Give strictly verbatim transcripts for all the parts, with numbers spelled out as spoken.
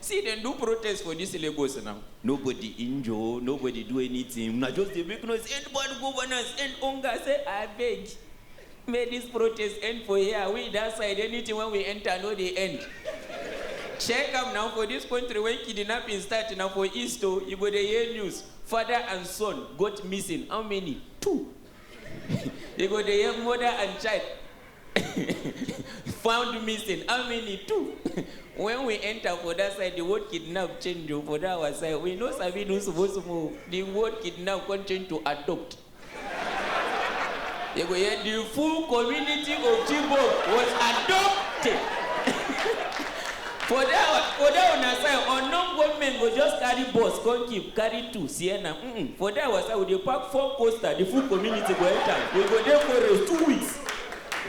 See, dem do protest for this Lagos now. Nobody injure, nobody do anything. Una just dey make noise, end bad governance, end hunger. Say, abeg, make this protest end for here. We that side, anything when we enter, no dey end. Check am now, for this country, when kidnapping start, na for East o, you go dey hear news. Father and son got missing. How many? Two. You go dey hear mother and child found missing. How many? Two. When we enter for that side, the word kidnap change o. For that our side, we no sabi do small small. The word kidnap come change to adopt. You go hear the full community of Chibok was adopted. For that, for that una side, unknown gunmen go just carry bus, come keep, carry two, Sienna. Mm-mm. For that our side, we dey pack four coaster, the full community go enter. We go dey for rest two weeks.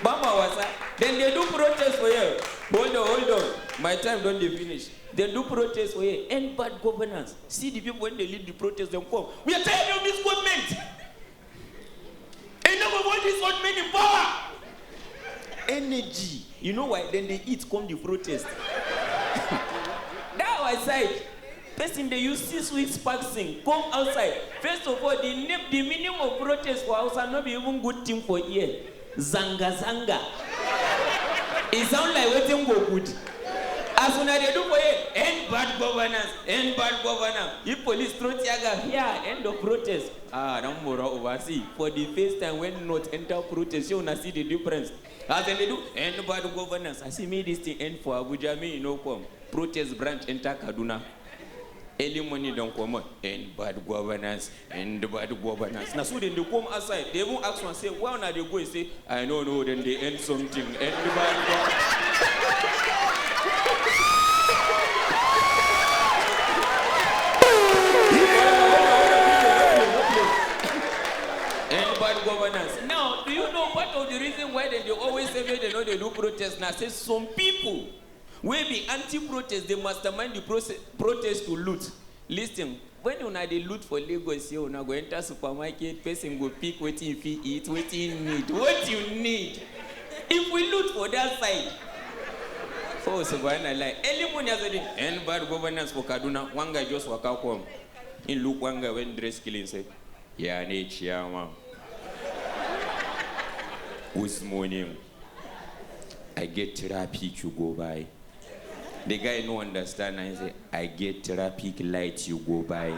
Bamba wasa. Then they do protest for here. Hold on, hold on. My time don dey finish. They do protest for here. End bad governance. See the people when they lead the protest, dem come. We are tired of this government. Enough of all these old men in power. Energy. You know why? Then they eat, come the protest. That our side. Person dey use six weeks vaccine, come outside. First of all, the name, the meaning of protest for Hausa no be even good thing for ear. Zanga zanga. E sound like wetin go good. As una dey do for here, end bad governance, end bad governance. If police throw tear gas, here, end of protest. Ah, na mura oversee. For the first time when North enter protest, shey una see the difference? As dem dey do, end bad governance. I see me this thing end for Abuja, me you no come. Protest branch enter Kaduna. Early morning don comot. End bad governance, end bad governance. Na so dem dey come outside. They even ask one say, why una dey go? He say, I no know. Then they end something. End bad governance. End bad governance. Now, do you know part of the reason why dem dey always say make dem no dey do protest? Na say some people wey be anti-protest dey mastermind the proce- protest to loot. Listen, when una dey loot for Lagos here, una go enter supermarket, person go pick wetin you fit eat, wetin you need, what you need. If we loot for that side, oh subhanallah, early morning as I dey end bad governance for Kaduna, one guy just waka come. He look one guy wey dress clean, say, yeah, ne chairman. Whose morning? I get traffic you go by. The guy no understand and he say, I get traffic light you go by.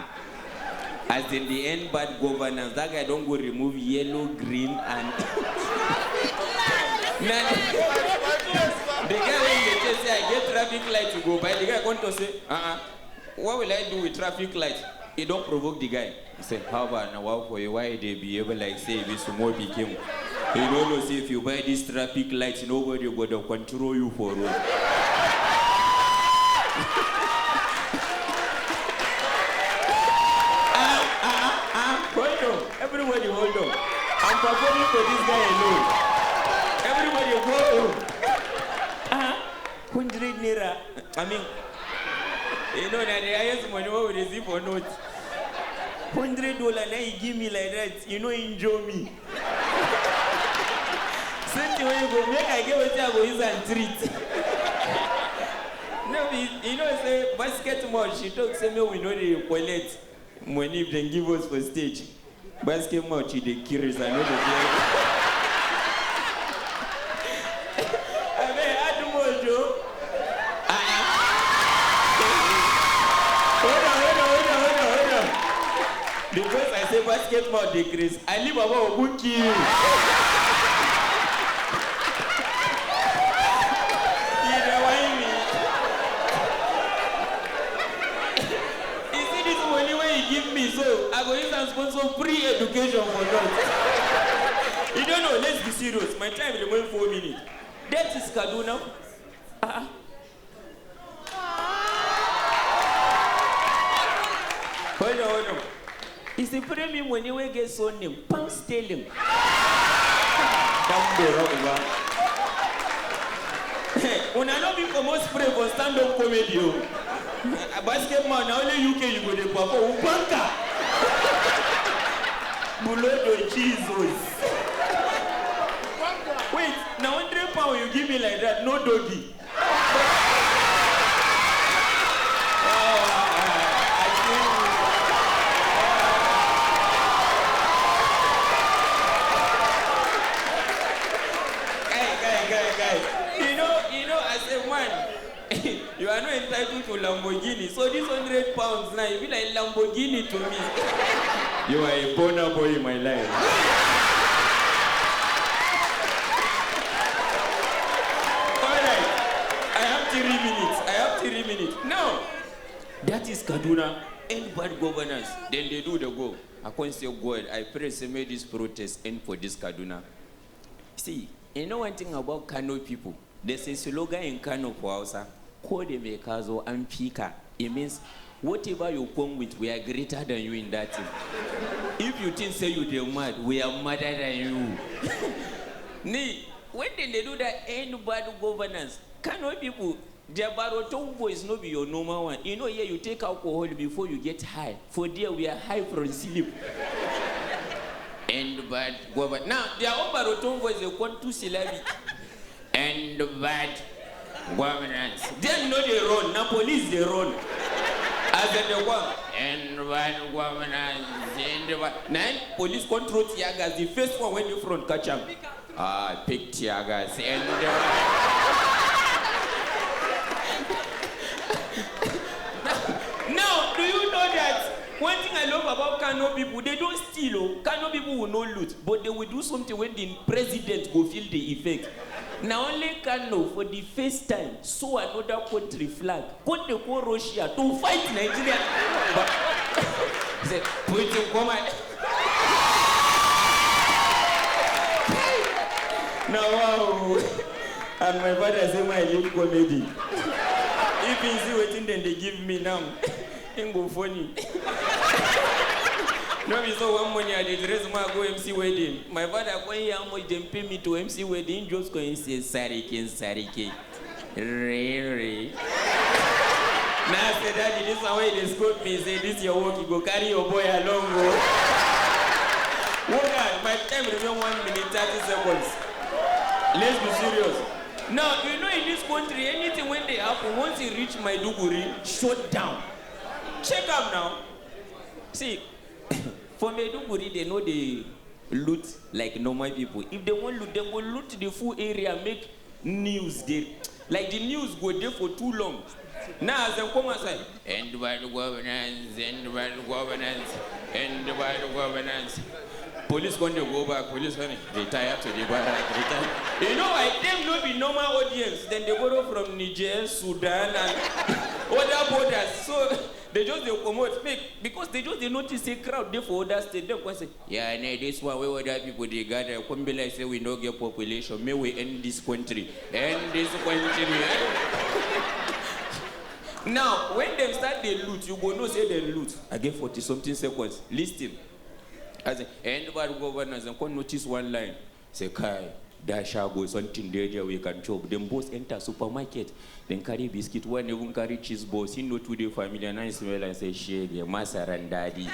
As in the end bad governance, that guy don go remove yellow, green, and na the guy wey dey tell say I get traffic light you go by. The guy come to say, uh-uh, what will I do with traffic light? He don provoke the guy. He say, how about na wow for you? Why they behave like say be small pikin? You no know say if you buy this traffic light, nobody go dey control you for road. Ah, ah, ah, ah, hold on. Everybody hold on. I'm performing for this guy alone. Everybody go home. Ah, hundred naira. I mean, you know, na the highest money wey we dey see for note. Hundred dollar na he give me like that. You know, enjoy me. Same thing when you go make I get wetin I go use and treat. No be, you know say basket mouth, she talk say make we no dey collect money if dem give us for stage. Basket mouth, you dey curious, I no dey fear. Abeg, add more, Joe. Ah, ah. Hold on, hold on, hold on, hold on, hold on. Because I say basket mouth dey craze, I leave Baba Ogun kill you. You dey whine me. You see this money wey you give me, so I go use am sponsor free education for North. You don't know, let's be serious. My time remain four minutes. That is Kaduna. Ah, ah. Hold on, hold on. It's the premium money wey get surname, pound sterling. Damn, bro, bro. Hey, una no be comot spray for stand-up comedy o. Basket mouth, na only U K you go dey perform. Banker. Bulodo Jesus. Wait, na hundred pound you give me like that, no doggy. to Lamborghini. So this hundred pounds now, e be like Lamborghini to me. You are a Burna Boy in my life. All right. I have three minutes. I have three minutes. Now, that is Kaduna. End bad governance. Then they do the go. I can't say, "God, I pray say make this protest end for this Kaduna." See, you know one thing about Kano people? There's a slogan in Kano for Hausa. Ko da me ka zo an fi ka. It means, whatever you come with, we are greater than you in that thing. If you think say you dey mad, we are madder than you. Ni, when dem dey do that end bad governance, Kano people, their Baroton voice no be your normal one. You know, here you take alcohol before you get high. For there, we are high from sleep. End bad governance. Now, their own Baroton voice, they come two syllabic. End bad governance. Dem no dey run, na police dey run. As dem dey come, end bad governance, end bad. Na im police come throw tear gas, the first one wey dey front catch am. Ah, pick tear gas, end bad. Now, do you know that one thing I love about Kano people? They don't steal, oh. Kano people will not loot, but they will do something when the president go feel the effect. Na only Kano for the first time saw another country flag. Come dey call Russia to fight Nigeria. But say, "Putin, come and," now, wow. And my father say my live comedy. If he see wetin dem dey give me now, im go funny. No be so one morning I dey dress, ma go M C wedding. My father come hear how much dem pay me to M C wedding, im just come say, "Sariki, Sariki." Really? Now I say, "Daddy, this one wey dey scold me, say this your work, you go carry your boy along, oh." Work hard, my time remain one minute, thirty seconds. Let's be serious. Now, you know, in this country, anything when they happen, once you reach Maiduguri, shut down. Check am now. See, for Maiduguri, they know they loot like normal people. If they want loot, they go loot the full area, make news dey. Like, the news go dey for too long. Now, as dem come outside, "End bad governance, end bad governance, end bad governance." Police come dey go back, police come dey retire to the barrack, retire. You know why? Dem no be normal audience. Dem dey borrow from Niger, Sudan, and other borders. So, they just dey comot, make, because they just dey notice say crowd dey for other state. Dem come say, "Yeah, no, this one wey other people dey gather, come be like say we no get population. Make we end this country. End this country." Now, when dem start dey loot, you go know say dem loot. I get forty something seconds. Listen. As in, end bad governance, dem come notice one line. Say, "Kai, that shago, something dey there we can chop." Dem boss enter supermarket. Dem carry biscuit, one even carry cheese balls. He no too dey familiar. Now he smell and say, "Shege, masaran daddy."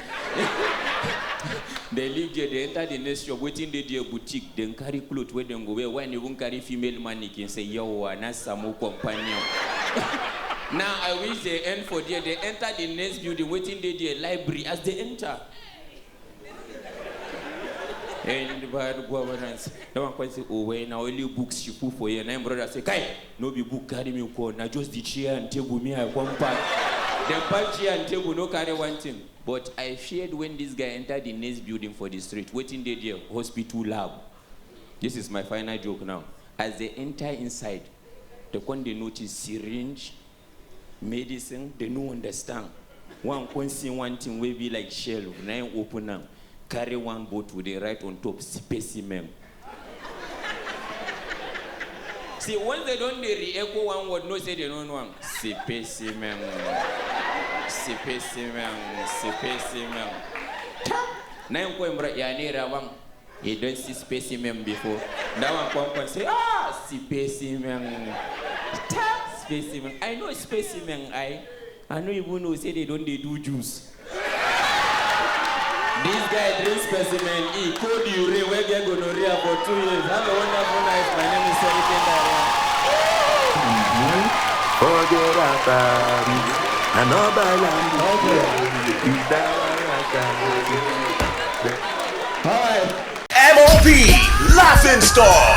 Dem leave there, dem enter the next shop. Wetin dey there? Boutique. Dem carry cloth wey dem go wear. One even carry female mannequin. Say, "Yawa, na samu companion." Now I wish dem end for there. Dem enter the next building. Wetin dey there? Library. As dem enter, "End bad governance." That one come say, "Oh, well, na only books she put for here." Na im brother say, "Kai, no be book carry me come. Na just the chair and table me I come pack." Dem pack chair and table, no carry one thing. But I feared when this guy enter the next building for the street. Wetin dey there? Hospital lab. This is my final joke now. As dem enter inside, dem come dey notice syringe, medicine, dem no understand. One come see one thing wey be like shelf, na im open am, carry one bottle, dey write on top, "Specimen." See, once dem don dey re-echo one word, know say dem no know am. "Specimen, specimen, specimen." Na im come write, "Ya naira one." He don see specimen before. That one come come say, "Ah, specimen. Tap specimen. I know specimen. I, I no even know say dem don dey do juice." This guy drink specimen E, cold urine wey get gonorrhea for two years. Have a wonderful night. My name is Seriki Dariya. Forget about it. I know about it. All right. M O P, Laughing Stock.